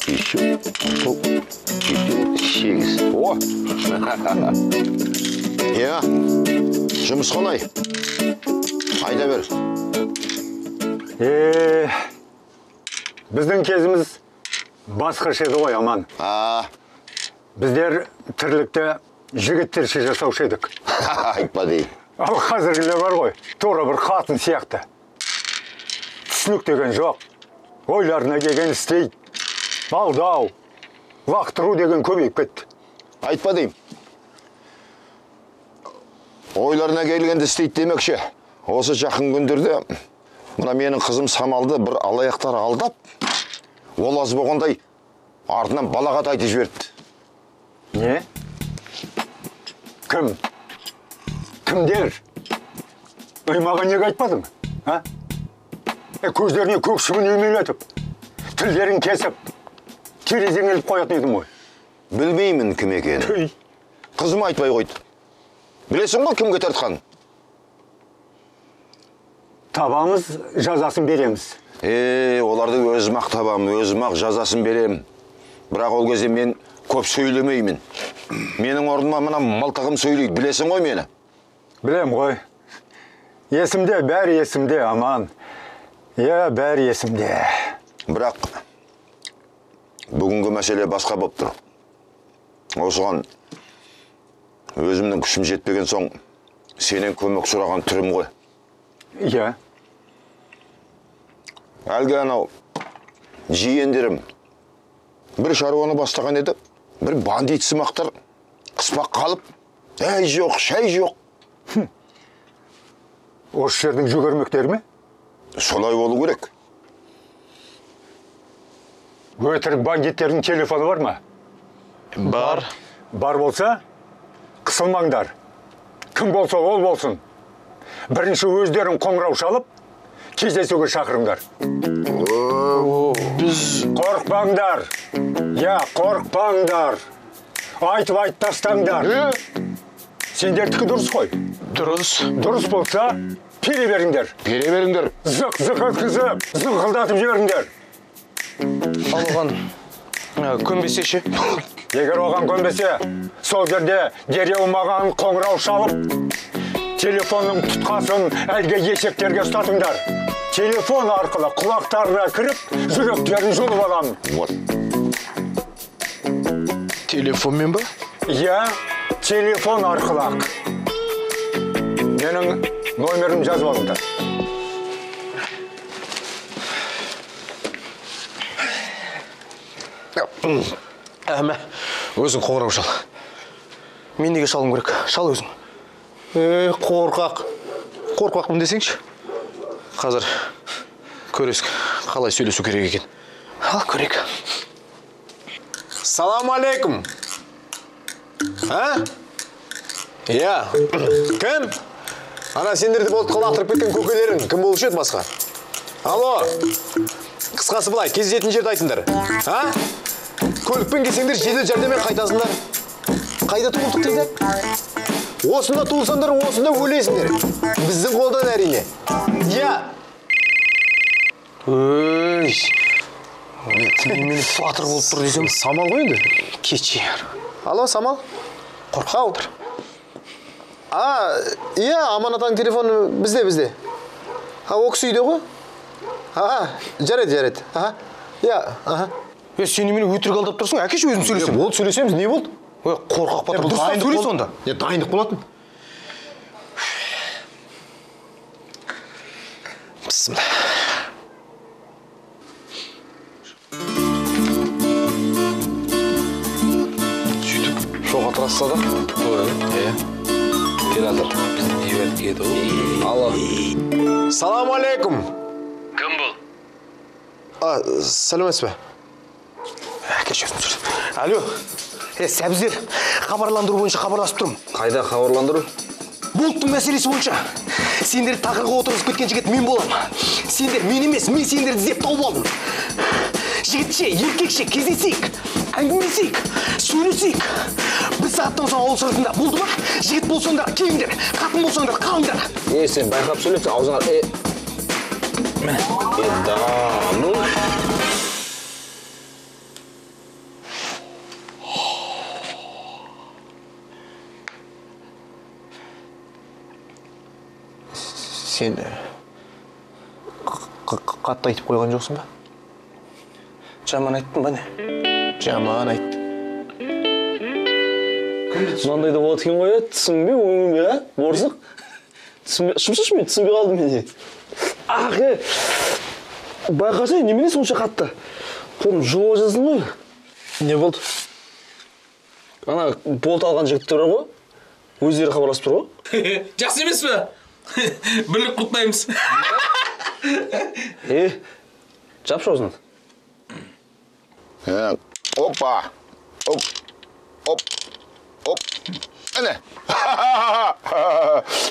Еще 7, 8. О! Иә, жұмыс қалай? Айта бер. Біздің кезіміз басқаша еді ғой, Аман. Біздер тірлікті жігіттерше жасаушы едік. Айтпа дейін. Ал қазіргілер бар ғой, тура бір қатын сияқты. Түсінік деген жоқ. Ойларына келген істейді. Алдау, лақтыру деген көбейіп кетті. Айтпа деймін. Ойларына келгенді істейді демекші. Осы жақын күндерде мына менің қызым Самалды бір алаяқтар алдап, ол аз болғандай артынан балағат айтып жіберді. Не? Кім? Кімдер? Маған неге айтпадың? А? Көздеріне көк шыбын үймелетіп, тілдерін кесіп, терезеңе іліп қоятын едім ғой. Білмеймін кім екенін. Қызым айтпай қойды. Білесің ғой кімге тартқанын? Табамыз, жазасын береміз. Оларды өзім-ақ табам, өзім-ақ жазасын берем. Бірақ ол кезде мен көп сөйлемеймін. Менің орныма мына мылтығым сөйлейді, білесің ғой мені? Білем ғой. Есімде, бәрі есімде, Аман. Иә, бәрі есімде. Бірақ бүгінгі мәселе басқа болып тұр. Осыған өзімнің күшім жетпеген соң сенен көмек сұраған түрім ғой. Иә. Әлгі анау жиендерім бір шаруаны бастаған еді, бір бандит сымақтар қыспақ қалып, әй жоқ, шай жоқ. Осы жердің жүгірмектері ме? Солай болу керек. Өтірік бандиттердің телефоны бар ма? Бар. Бар болса, қысылмаңдар. Кім болса ол болсын. Бірінші өздерін қоңырау шалып, кездесуге шақырыңдар. Біз... Қорықпаңдар. Я, қорықпаңдар. Айтып айтып тастаңдар. Сендердікі дұрыс қой. Дұрыс. Дұрыс болса, пере беріңдер. Пере беріңдер. Зық-зық өткізіп, зыңқылдатып жіберіңдер. Ал оған көнбесе ше? Егер оған көнбесе, сол жерде дереу маған қоңырау шалып, телефонның тұтқасын әлгі есектерге ұстатыңдар. Телефон арқылы құлақтарына кіріп, жүректерін жұлып аламын. Вот. Телефонмен ба? Иә, телефон арқылы-ақ. Менің номерім жазып алыңдар. Әмә, өзің қоңырау шал. Мен неге шалуым керек? Шал өзің. Қорқақ. Қорқақпын десеңші. Қазір көресің, қалай сөйлесу керек екен. Ал, көрейік. Салам алейкум. А? Иә. Кім? Ана сендерді болтқа лақтырып кеткен көкелерің кім болушы еді басқа? Алло. Қысқасы былай, кездесетін жерді айтыңдар. А? Көлікпен келсеңдер жедел жәрдеммен қайтасыңдар. Қайда туылдық дейді? Осында туылсаңдар, осында өлесіңдер. Біздің қолдан әрине. Иә. Өй. Мені батыр болып тұр десем. Самал ғой енді. Кетші. Алло, Самал. Қорқақ отыр. А, иә, Аман атаның телефоны бізде, бізде. А, ол кісі үйде ғой? А, жарайды, жарайды. Аха. Иә, аха. Сен мені өтірік алдап тұрсың, әкеші өзім сөйлесем. Болды, сөйлесеміз, не болды? Ой, қорқақ батыр, дұрыстап сөйлес онда. Дайындық болатын. Бісміллә. Сөйтіп шоға тырасса да? Иә. Келатыр. Біздің ебәт келді ғой. Алло. Салам алейкум. Кім бұл? А, сәлеметсіз бе? Әкеші өзім сөйлесем. Алло. Сәбіздер, хабарландыру бойынша хабарласып тұрмын. Қайда хабарландыру? Болттың мәселесі бойынша. Сендерді тақырға отырғызып кеткен жігіт мен боламын. Сендер мен емес, мен сендерді іздеп тауып алдым. Жігітше, еркекше кездесейік, әңгімелесейік, сөйлесейік. Бір сағаттан соң ауыл сыртында болды ма? Жігіт болсаңдар келіңдер, қатын болсаңдар қалыңдар. Не, сен байқап сөйлепсің, аузыңа... Міне. Да, ну... Сен қатты айтып қойған жоқсың ба? Жаман айттым ба не? Жаман айттым. Мынандай да болады екен ғой, түсінбей, өңім бе, а? Борсық. Шымшыш мен түсінбей қалдым мен. Ах, байқасай, немене сонша қатты? Қолым жұлып жаздың ғой. Не болды? Ана болт алған жігіттер бар ғой, өздері хабарласып тұр ғой. Жақсы емес пе? Бірлік құттаймыз. Жапшы аузын. Опа! Оп! Оп! Оп! Әне!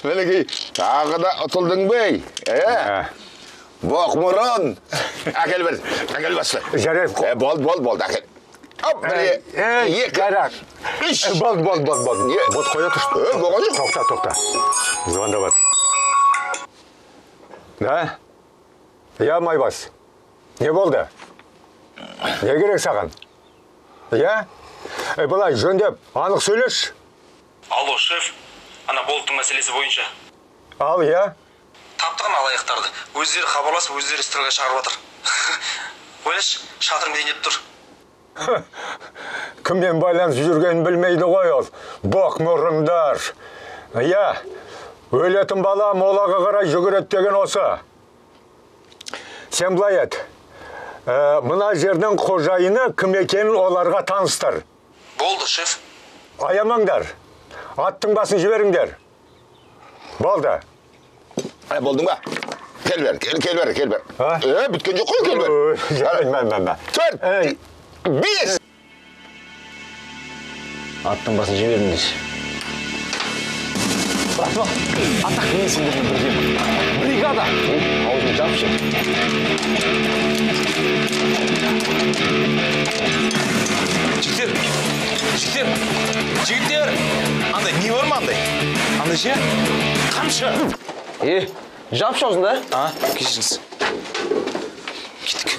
Мінекей, тағы да ұтылдың бей. Боқмұрын! Әкел бір, әкел басты. Жарайды. Болды, болды, болды, әкел. Оп, бір, екі, үш. Болды, болды, болды, болды. Вот қоя тұршы. Болған жоқ. Тоқта, тоқта. Звондап жатыр. Да? Я, Майбас. Не болды? Не керек саған? Я? Былай, жөндеп, анық сөйлеші. Алло, шеф. Ана Болттың мәселесі бойынша. Ал, я? Таптық алаяқтарды. Өздері хабарласып, өздері стройға шығарып жатыр. Ойлашы, шатырым денеп тұр. Кіммен байланысып жүргенін білмейді ғой ол. Боқ мұрындар. Я, өлетін бала молаға қарай жүгіреді деген осы. Сен былай ет. Мына жердің қожайыны кім екенін оларға таныстыр. Болды, шеф. Аямаңдар. Аттың басын жіберіңдер. Болды. Болдың ба? Кел бер, кел бер, кел бер. Біткен жоқ қой, кел бер. 4, 5. Аттың басын жіберіңдер. Братва, атақ мен сендермен біргемін. Бригада! Аузын жапшы. Жігіттер, жігіттер, жігіттер! Андай не бар ма андай? Андай ше? Қамшы! Жапшы аузын да? А, кешіріңіз. Кеттік.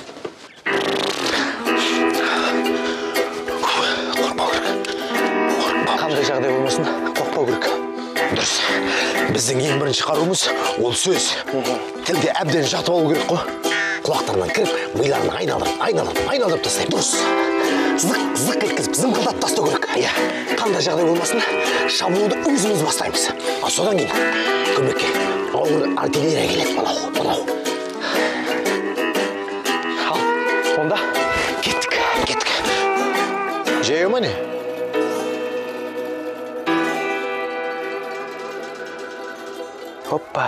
Қорықпау керек. Қандай жағдай болмасын, қорықпау керек. Дұрыс. Біздің ең бірінші қаруымыз ол сөз. Тілге әбден жатып алу керек қой. Құлақтарынан кіріп, миларын айналдырып, айналдырып, айналдырып тастаймыз. Дұрыс. Зық, зық еткізіп, зыңқылдатып тастау керек. Иә, қандай жағдай болмасын, шабуылды өзіміз бастаймыз. Ал содан кейін көмекке ауыр артиллерия келеді, мынау, мынау. Ал, онда кеттік, кеттік. Жаяу ма не? Опа!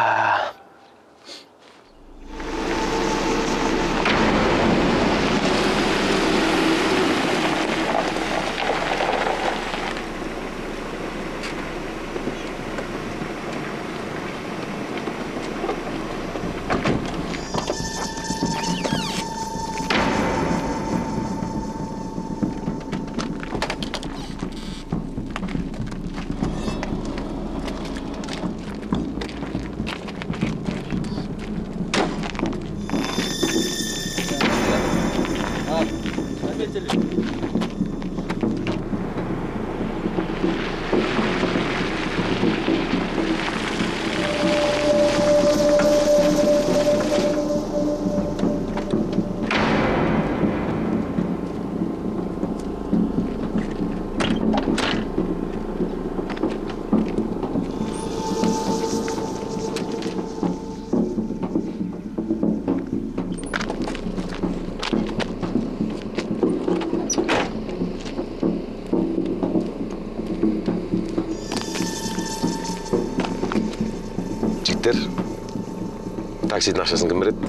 Таксидің ақшасын кім береді?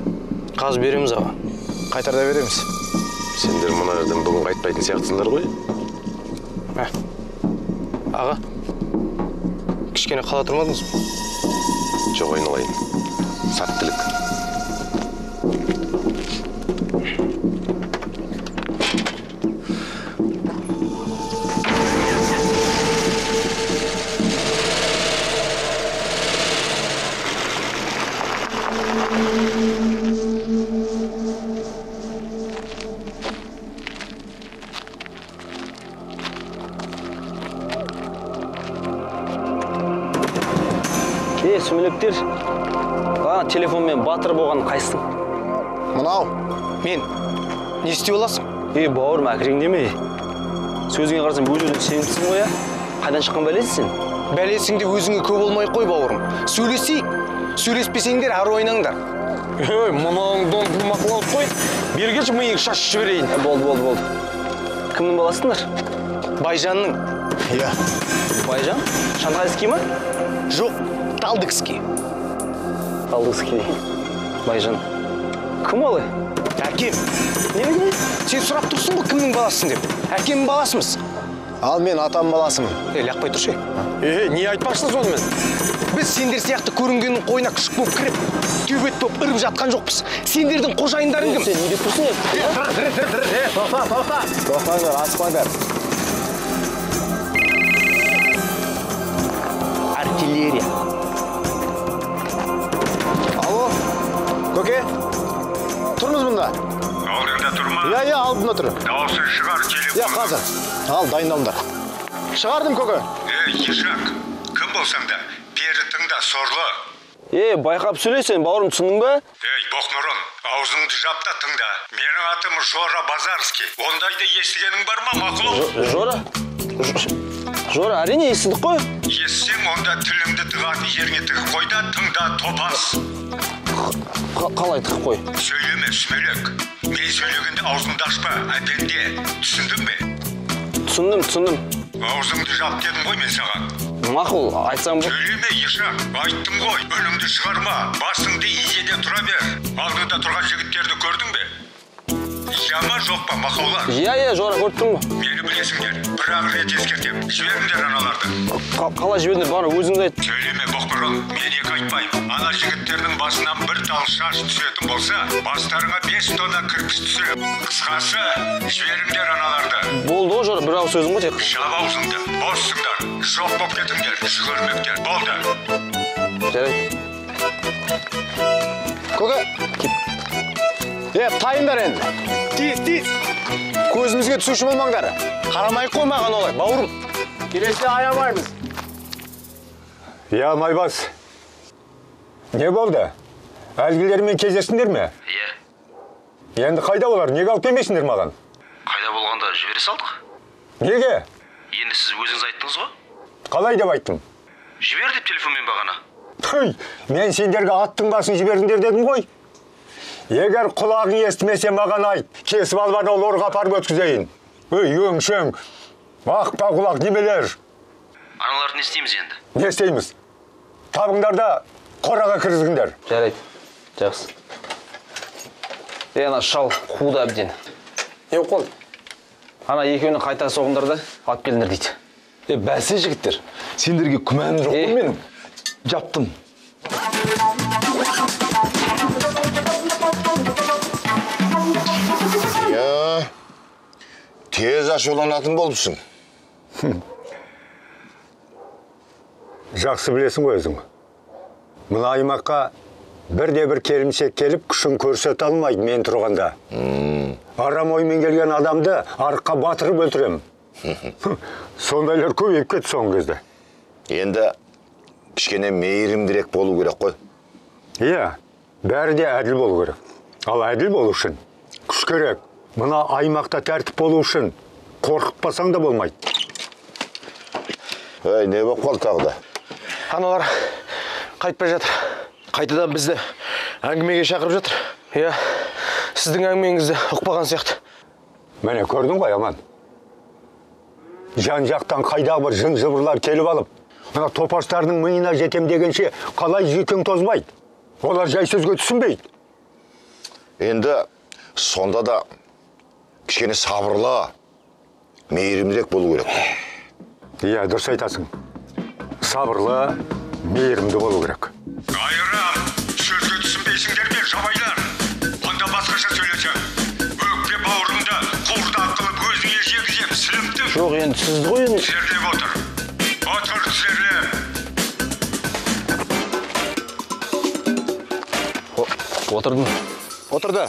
Қазір береміз аға. Қайтарда береміз. Сендер мына жерден бүгін қайтпайтын сияқтысыңдар ғой. Аға, кішкене қала тұрмадыңыз ба? Жоқ, айналайын. Сәттілік. Сүмелектер, Бағана телефонмен батыр болған қайсың? Мынау. Мен. Не істей аласың? Ей, бауырым, әкіреңдеме. Сөзіңе қарасам, өз-өзіңе сенімсің ғой, ә? Қайдан шыққан бәлесің сен? Бәлесің де өзіңе көп болмай қой, бауырым. Сөйлесейік. Сөйлеспесеңдер, ары ойнаңдар. Ей, мынауың донды мақұл қой. Бері келші, миың шашып жіберейін. Болды, болды, болды. Кімнің баласыңдар? Байжанның. Иә. Байжан? Шанхайский ма? Жоқ, Талдыкский. Талдыкский. Байжан. Кім ол? Әкем. Не? Сен сұрап тұрсың ғой кімнің баласысың деп. Әкемнің баласымыз. Ал мен атам баласымын. Ей, лақпай тұршы. Е, не айтпақшысың сонымен? Біз сендер сияқты көрінгеннің қойнына күшік болып кіріп, төбет болып ырып жатқан жоқпыз. Сендердің қожайындарың кім? Сен не деп тұрсың? Тұр, тоқта, тоқта. Тоқтаңдар, асықпаңдар. Артиллерия. Алло, көке, тұрмыз мұнда. Алдыңда тұр ма? Иә, иә, алдымда тұр. Дауысын шығар телефон. Иә, қазір. Ал, дайындалыңдар. Шығардым, көке. Ей, ешак, кім болсаң да, бері тыңда, сорлы. Ей, байқап сөйле сен, бауырым, түсіндің бе? Ей, боқмұрын, аузыңды жап та тыңда. Менің атым Жора Базарский. Ондайды естігенің бар ма, мақұл? Жора? Жора, әрине естідік қой. Естісең, онда тіліңді тығатын жеріңе тығып қой да, тыңда, топас. Қалай тығып қой? Сөйлеме, сүмелек. Мен сөйлегенде аузыңды ашпа, әпенде. Түсіндің бе? Түсіндім, түсіндім. Аузыңды жап дедім ғой мен саған. Мақұл, айтсам бұл. Сөйлеме, ешак, айттым ғой. Үніңді шығарма, басыңды изеде тұра бер. Алдыңда тұрған жігіттерді көрдің бе? Иә ма, жоқ па, мақаулар? Иә, иә, Жора, көріп тұрмын ғой. Мені білесіңдер, бір-ақ рет ескертем. Жіберіңдер аналарды. Қалай жіберіңдер, бара өзіңді айт. Сөйлеме, боқмұрын, мен екі айтпаймын. Ана жігіттердің басынан бір тал шаш түсетін болса, бастарыңа 5 тонна кірпіш түсірем. Қысқасы, жіберіңдер аналарды. Болды ғой, Жора, бір ауыз сөзің ғой тек. Жап аузыңды, боссыңдар, жоқ боп кетіңдер, жүгірмектер. Болды. Жарайды. Көке. Е, тайыңдар енді. Тез, тез. Көзімізге түсуші болмаңдар. Қарамай қой маған олай, бауырым. Келесіде аямаймыз. Я, Майбас. Не болды? Әлгілермен кездестіңдер ме? Иә. Енді қайда олар? Неге алып келмейсіңдер маған? Қайда болғанда жібере салдық. Неге? Енді сіз өзіңіз айттыңыз ғой. Қалай деп айттым? Жібер деп телефонмен бағана. Түй, мен сендерге аттың басын жібердіңдер дедім ғой. Егер құлағың естімесе маған айт, кесіп алып анау лорға апарып өткізейін. Өй, өңшең, ақпа құлақ немелер. Аналарды не істейміз енді? Не істейміз? Табыңдар да қораға кіргізіңдер. Жарайды, жақсы. Ей, ана шал қуды әбден. Не болып қалды? Ана екеуini қайта соғыңдар да алып келіңдер дейді. Е, бәсе жігіттер, сендерге күмәнім жоқ қой менің. Жаптым. Иә, тез ашуланатын болыпсың. Жақсы білесің ғой өзің. Мына аймаққа бірде-бір келімсек келіп күшін көрсете алмайды мен тұрғанда. Арам оймен келген адамды арыққа батырып өлтірем. Сондайлар көбейіп кетті соңғы кезде. Енді кішкене мейірімдірек болу керек қой. Иә, бәрі де әділ болу керек. Ал әділ болу үшін күш керек. Мына аймақта тәртіп болу үшін қорқытпасаң да болмайды. Ей, не болып қалды тағы да? Аналар қайтпай жатыр. Қайтадан бізді әңгімеге шақырып жатыр. Иә, сіздің әңгімеңізді ұқпаған сияқты. Міне көрдің ғой, Аман. Жан-жақтан қайдағы бір жын-жыбырлар келіп алып, мына топастардың миына жетем дегенше қалай жүйкең тозбайды? Олар жай сөзге түсінбейді. Енді сонда да кішкене сабырлы, мейірімдірек болу керек. Иә, дұрыс айтасың. Сабырлы, мейірімді болу керек. Айрам, сөзге түсінбейсіңдер ме, жабайлар? Онда басқаша сөйлесем. Өкпе бауырымды қуырдақ қылып өзіңе жегізем, сілімтіп. Жоқ, енді сізді ғой енді. Тізерлеп отыр. Отыр, тізерлеп. Отырдым. Отырды.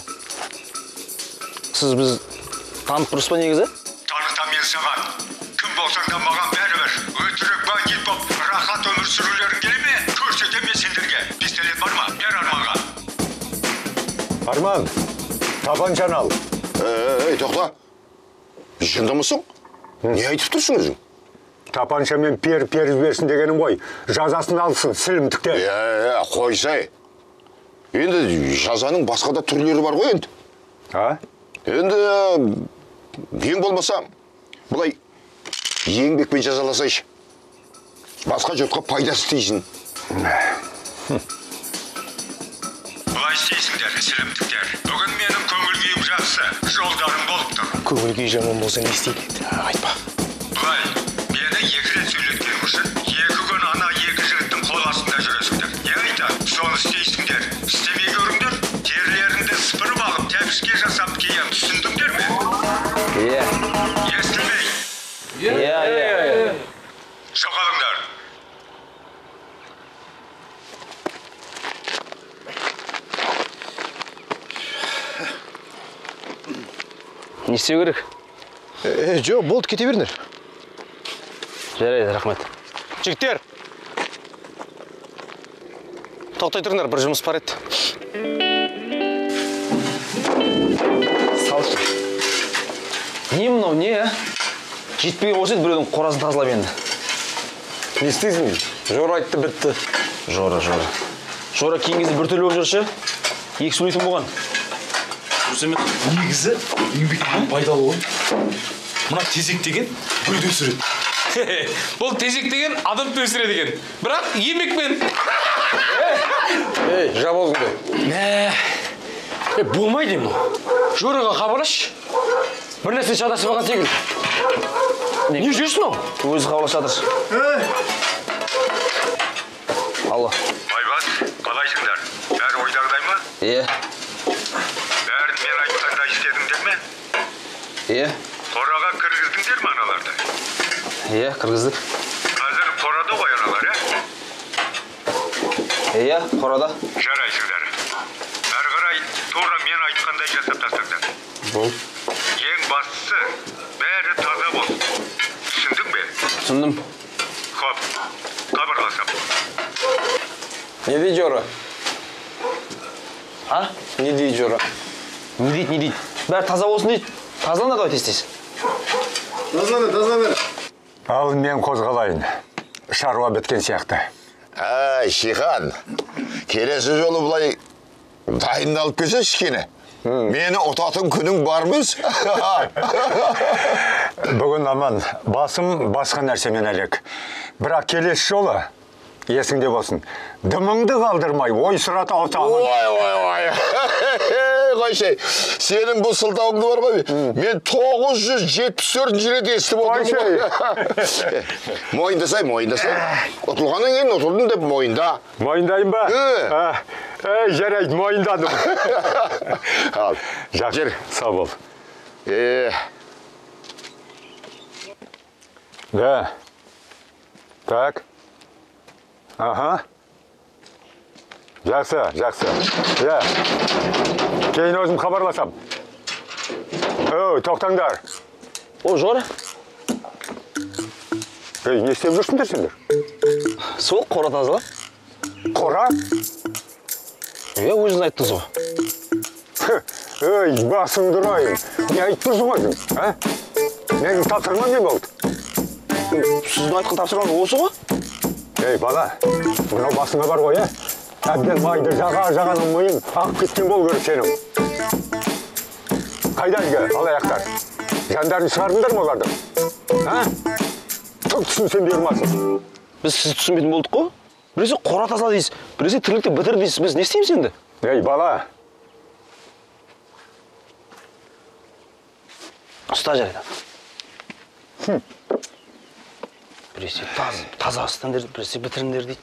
Сіз біз танып тұрсыз ба негізі? Танытам мен саған. Кім болсаң да маған бәрібір. Өтірік бандит боп рахат өмір сүрулерің келе ме? Көрсетем мен сендерге. Пистолет бар ма? Бер арманға. Арман, тапаншаны ал. Ей, тоқта. Жындымысың? Не айтып тұрсың өзің? Тапаншамен пер-пер жіберсін дегенім ғой. Жазасын алсын, сілімтіктер. Е, қойсай. Енді жазаның басқа да түрлері бар ғой енді. А? Енді ең болмаса, былай еңбекпен жазаласайшы. Басқа жұртқа пайдасы тисін. Былай істейсіңдер, сілімтіктер. Бүгін менің көңіл күйім жақсы, жолдарым болып тұр. Көңіл күйі жаман болса не істейді енді? Айтпа. Былай, мені екі рет сөйлеткенім үшін 2 күн ана 2 жігіттің қол астында жүресіңдер. Не айтады, соны істейсіңдер. Істемей көріңдер, терілеріңді сыпырып алып, тәпішке жасап кием. Түсіндіңдер ме? Иә. Естілмей. Иә, иә. Жоғалыңдар. Не істеу керек? Жоқ, болды, кете беріңдер. Жарайды, рахмет. Жігіттер! Тоқтай тұрыңдар, бір жұмыс бар еді. Салшы. Не мынау, не, а? Жетпеген болса еді, біреудің қорасын тазалап енді. Не істейсің? Жора айтты, бітті. Жора, Жора. Жора кейінгі кезде біртүрлі болып жүрші. Екі сөйлейтін болған. Дұрыс емес. Негізі еңбек деген пайдалы ғой. Мына тезек деген гүлді өсіреді. Бұл тезек деген адамды өсіреді екен. Бірақ еңбекпен. Ей, жап аузыңды. Мә. Болмайды мынау. Жораға хабарласшы. Бір нәрсе шатасып алған секілді. Не жүрсің ол? Өзі хабарласып жатыр. Алло. Байбас, қалайсыңдар? Бәрі ойдағыдай ма? Иә. Бәрін мен айтқандай істедіңдер ме? Иә. Қораға кіргіздіңдер ме аналарды? Иә, кіргіздік. Қазір қорада ғой аналар, ә? Иә, қорада. Жарайсыңдар. Әрі қарай тура мен айтқандай жасап тастаңдар. Болды. Ең бастысы, бәрі таза болсын. Түсіндің бе? Түсіндім. Хоп, хабарласам. Не дейді Жора? А? Не дейді Жора? Не дейді, не дейді? Бәрі таза болсын дейді. Тазаланады ғой тез-тез. Тазаланады, тазаланады. Ал мен қозғалайын. Шаруа біткен сияқты. Әй, Шихан, келесі жолы былай дайындалып келсе кішкене. Мені ұтатын күнің бар ма өзі? Бүгін аман, басым басқа нәрсемен әлек. Бірақ келесі жолы есіңде болсын. Дымыңды қалдырмай, ой сұрата ұтамын. Ой, ой, ой. Қойшы, сенің бұл сылтауыңды бар ғой. Мен 974 рет естіп отырмын ғой. Мойындасай, мойындасай. Ұтылғаннан кейін ұтылдым деп мойында. Мойындайын ба? Ей, жарайды, мойындадым. Ал, жақсы, сау бол. Да. Так. Ага. Жақсы, жақсы. Иә. Кейін өзім хабарласам. Оу, тоқтаңдар. О, Жора. Ей, не істеп жүрсіңдер сендер? Сол, қора тазалап. Қора? Иә, өзіңіз айттыңыз ғой. Ей, басыңды ұрайын. Не айтып тұрсың өзің, а? Менің тапсырмам не болды? Сіздің айтқан тапсырмаңыз осы ғой? Ей, бала, мынау басыңа бар ғой, ә? Әбден майды жаға-жағаның миың ағып кеткен болу керек сенің. Қайда әлгі алаяқтар? Жандарын шығардыңдар ма олардың? А? Түк түсінсем бұйырмасын. Біз сізді түсінбейтін болдық қой. Біресе қора тазала дейсіз, біресе тірлікті бітір дейсіз. Біз не істейміз енді? Ей, бала. Ұста жарайды. Біресе таза ұстаңдар, біресе бітіріңдер дейді.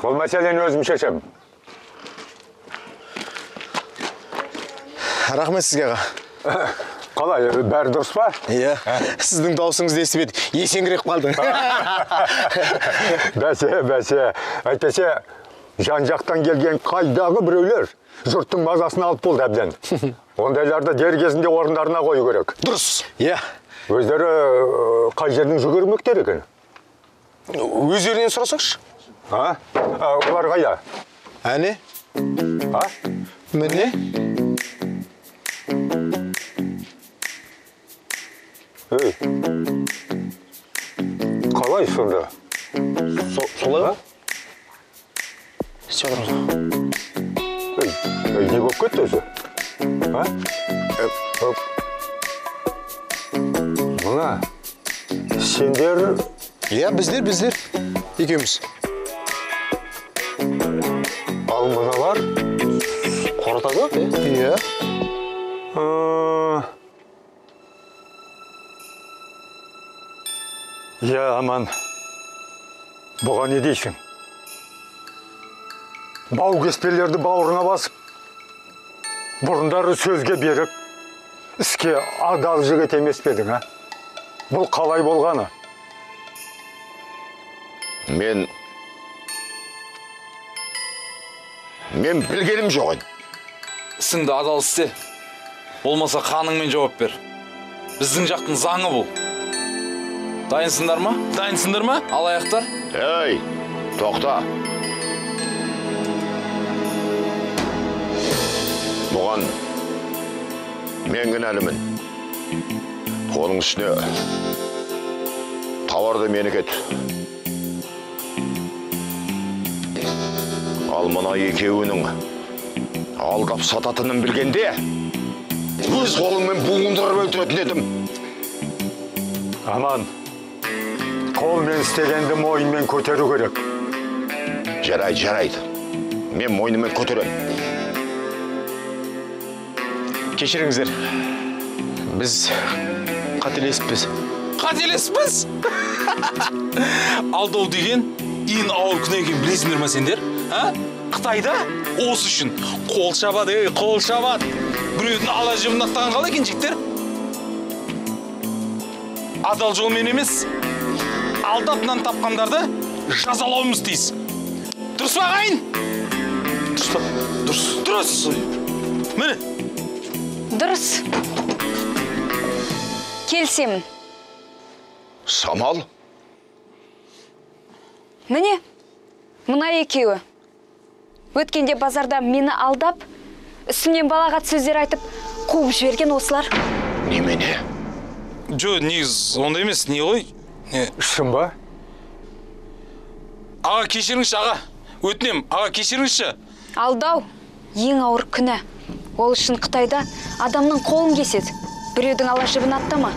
Бұл мәселені өзім шешем. Рахмет сізге, аға. Қалай, бәрі дұрыс па? Иә. Сіздің дауысыңызды естіп едік, есеңгіреп қалдым. Бәсе, бәсе. Әйтпесе, жан-жақтан келген қайдағы біреулер жұрттың мазасын алып болды әбден. Ондайларды дер кезінде орындарына қою керек. Дұрыс. Иә. Өздері қай жердің жүгірмектері екен? Өздерінен сұрасаңшы. А? Олар қайда? Әне. А? Міне. Ей, қалай сонда? Солай ғой? Істеп жатырмыз ғой. Ей, не болып кетті өзі? А? Мына, сендер... Иә, біздер, екеуміз. Ал мыналар? Қорытады, иә? Иә, Аман, бұған не дейсің? Бау кеспелерді бауырына басып, бұрындары сөзге беріп, іске адал жігіт емес пе едің, а? Бұл қалай болғаны? Мен білгенім жоқ еді. Ісіңді адал істе, болмаса қаныңмен жауап бер. Біздің жақтың заңы бұл. Дайынсыңдар ма? Дайынсыңдар ма? Алаяқтар? Ей, тоқта. Бұған мен кінәлімін. Оның үстіне тауар да менікі еді. Ал мына екеуінің алдап сататынын білгенде, өз қолыммен буындырып өлтіретін едім. Аман, қолмен істегенді мойынмен көтеру керек. Жарайды, жарайды. Мен мойнымен көтерем. Кешіріңіздер. Біз қателесіппіз. Қателеспіз? Алдау деген ең ауыр күнә екенін білесіңдер ма сендер? А? Қытайда осы үшін қол шабады, ей, қол шабады. Біреудің ала жібін аттаған қалай екен, жігіттер? Адал жолмен емес, алдап нан тапқандарды жазалауымыз тиіс. Дұрыс па, ағайын? Дұрыс па? Дұрыс. Дұрыс. Міне. Дұрыс. Келісемін. Самал? Міне, мына екеуі. Өткенде базарда мені алдап, үстімнен балағат сөздер айтып, қуып жіберген осылар. Немене? Жо, негіз ондай емес, не ғой? Не? Шын ба? Аға, кешіріңізші, аға. Өтінем, аға, кешіріңізші. Алдау ең ауыр күнә. Ол үшін Қытайда адамның қолын кеседі. Біреудің ала жібін аттама.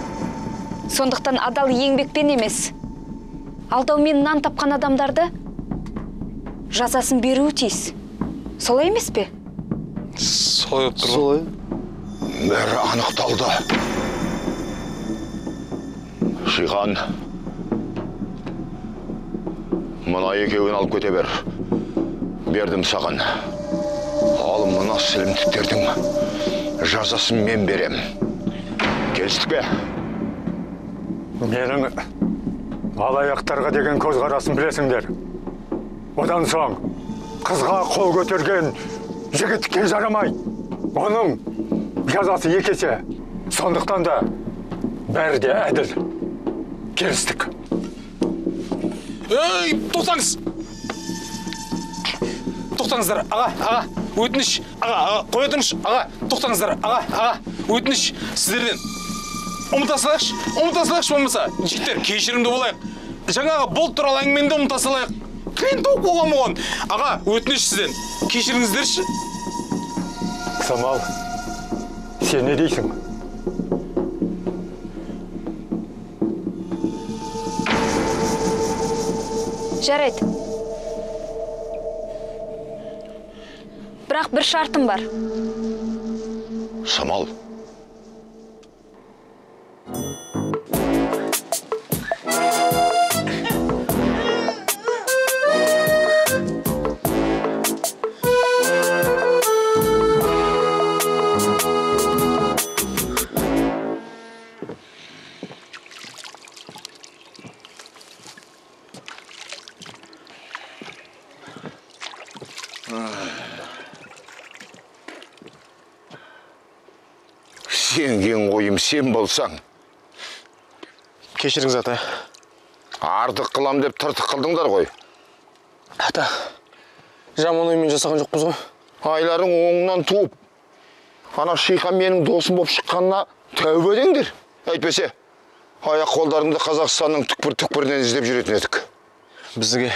Сондықтан адал еңбекпен емес, алдаумен нан тапқан адамдарды жазасын беруі тиіс. Солай емес пе? Солай болып тұр. Солай. Бәрі анықталды. Шихан, мына екеуін алып кете бер. Бердім саған. Ал мына сілімтіктердің жазасын мен берем. Келістік пе? Менің алаяқтарға деген көзқарасын білесіңдер. Одан соң қызға қол көтерген жігітке жарамайды. Оның жазасы екі есе. Сондықтан да бәрі де әділ. Келістік. Ей, тоқтаңыз! Тоқтаңыздар, аға, аға, өтініш, аға, аға, қоя тұрыңызшы, аға, тоқтаңыздар, аға, аға, өтініш сіздерден. Ұмыта салайықшы, ұмыта салайықшы болмаса. Жігіттер, кешірімді болайық. Жаңағы болт туралы әңгімені де ұмыта салайық. Қиын тауып болған оған. Аға, өтініш сізден. Кешіріңіздерші. Самал, сен не дейсің? Жарайды. Бірақ бір шартым бар. Самал. Сенген ойым сен болсаң. Кешіріңіз, ата. Артық қылам деп тыртық қылдыңдар ғой. Ата, жаман оймен жасаған жоқпыз ғой. Айларың оңынан туып, ана Шихан менің досым болып шыққанына тәубе деңдер. Әйтпесе, аяқ қолдарыңды Қазақстанның түкпір-түкпірінен іздеп жүретін едік. Бізге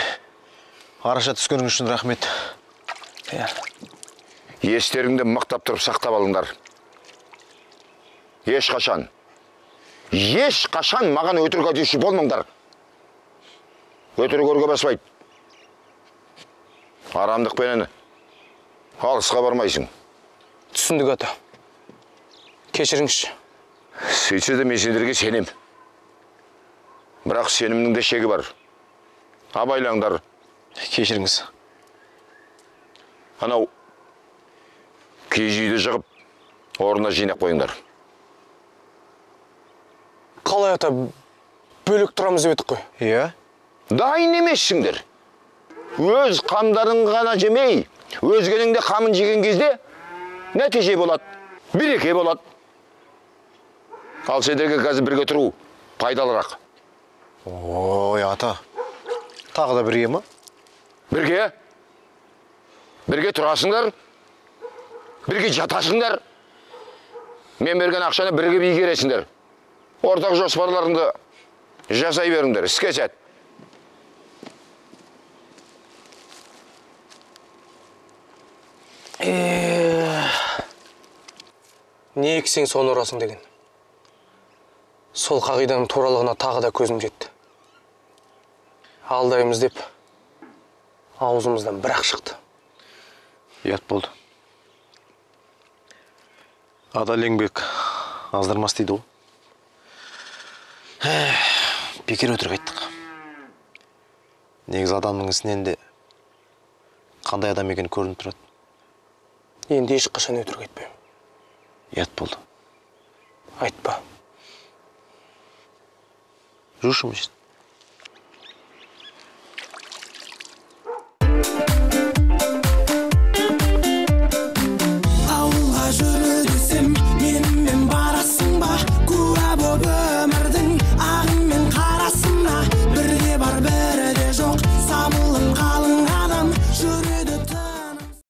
араша түскенің үшін рахмет. Естеріңді мықтап тұрып сақтап алыңдар. Ешқашан, ешқашан маған өтірік айтушы болмаңдар. Өтірік өрге баспайды. Арамдықпенен алысқа бармайсың. Түсіндік, ата. Кешіріңізші. Сөйтсе де мен сендерге сенем. Бірақ сенімнің де шегі бар. Абайлаңдар. Кешіріңіз. Анау киіз үйді жығып, орнына жинап қойыңдар. Қалай, ата, бөлек тұрамыз деп едік қой. Иә. Дайын емессіңдер. Өз қамдарын ғана жемей, өзгенің де қамын жеген кезде нәтиже болады, береке болады. Ал сендерге қазір бірге тұру пайдалырақ. Ой, ата, тағы да бірге ма? Бірге. Бірге тұрасыңдар, бірге жатасыңдар. Мен берген ақшаны бірге игересіңдер. Ортақ жоспарларыңды жасай беріңдер, іске сәт. Не ексең соны ұрасың деген. Сол қағиданың туралығына тағы да көзім жетті. Алдаймыз деп аузымыздан бір-ақ шықты. Ұят болды. Адал еңбек аздырмас дейді ғой. Бекер өтірік айттық. Негізі адамның ісінен де қандай адам екені көрініп тұрады. Енді ешқашан өтірік айтпаймын. Ұят болды. Айтпа. Жүрші мешіт.